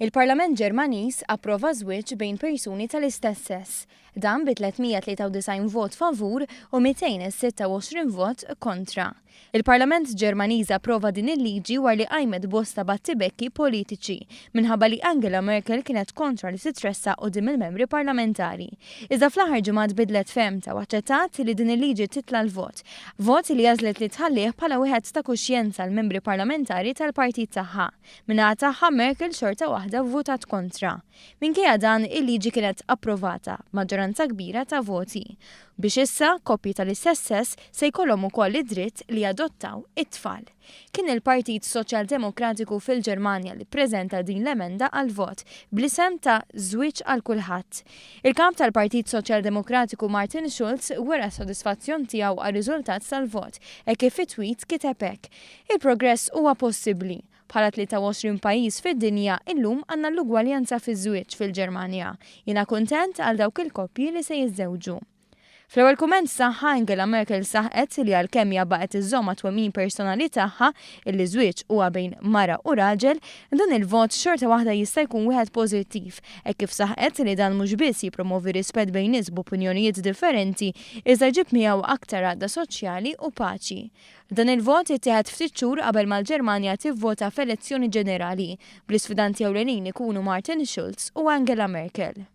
Il-Parlament Ġermaniż approva żwieġ bejn persuni tal-istess sess. Dan bi 393 vot favur u 226 vot kontra. Il-Parlament Ġermaniż approva din il-liġi wara li qajmet bosta battibekki politiċi minħabba li Angela Merkel kienet kontra li titressaq quddiem il-membri parlamentari. Iżda fl-aħħar ġimgħat bidlet fehmtha u aċċettat li din il-liġi titla' l-vot. Vot li għażlet li tħallih bħala wieħed ta' kuxjenza għall-membri parlamentari tal-partit tagħha. Min-naħa tagħha Merkel xorta waħda vvutat kontra. Minkejja dan, il-liġi kienet approvata b'maġġoranza kbira ta' voti. Biex issa, koppji tal-istess sess se jkollhom ukoll id-dritt li jadottaw it-tfal. Kien il-Partit Soċjal-Demokratiku fil-Ġermanja li ppreżenta din l-emenda għall-vot, bl-isem ta' Żwieġ għal kulħadd. Il-Kap tal-Partit Soċjal-Demokratiku Martin Schulz wera s-sodisfazzjon tiegħu għar-riżultat tal-vot, hekk kif fi tweet kiteb hekk, Il-progress huwa possibbli. Bħala 23 pajjiż fid-dinja, illum għandna l-ugwaljanza fiż-żwieġ fil-Ġermanja. Jiena kuntent għal dawk il-koppji li se jiżżewġu. Fl-ewwel kumment tagħha, Angela Merkel saħqet li għalkemm hija baqgħet iżżomm għat-twemmin personali tagħha illi żwieġ huwa bejn mara u raġel, dan il-vot xorta waħda jista' jkun wieħed pożittiv, hekk kif saħqet li dan mhux biss jippromovi rispett bejn nies b'opinjonijiet differenti iżda jġib miegħu aktar għaqda soċjali u paċi. Dan il-vot ittieħed ftit xhur qabel ma l-Ġermanja tivvota f'elezzjoni ġenerali, bl-isfidanti ewlenin ikunu Martin Schulz u Angela Merkel.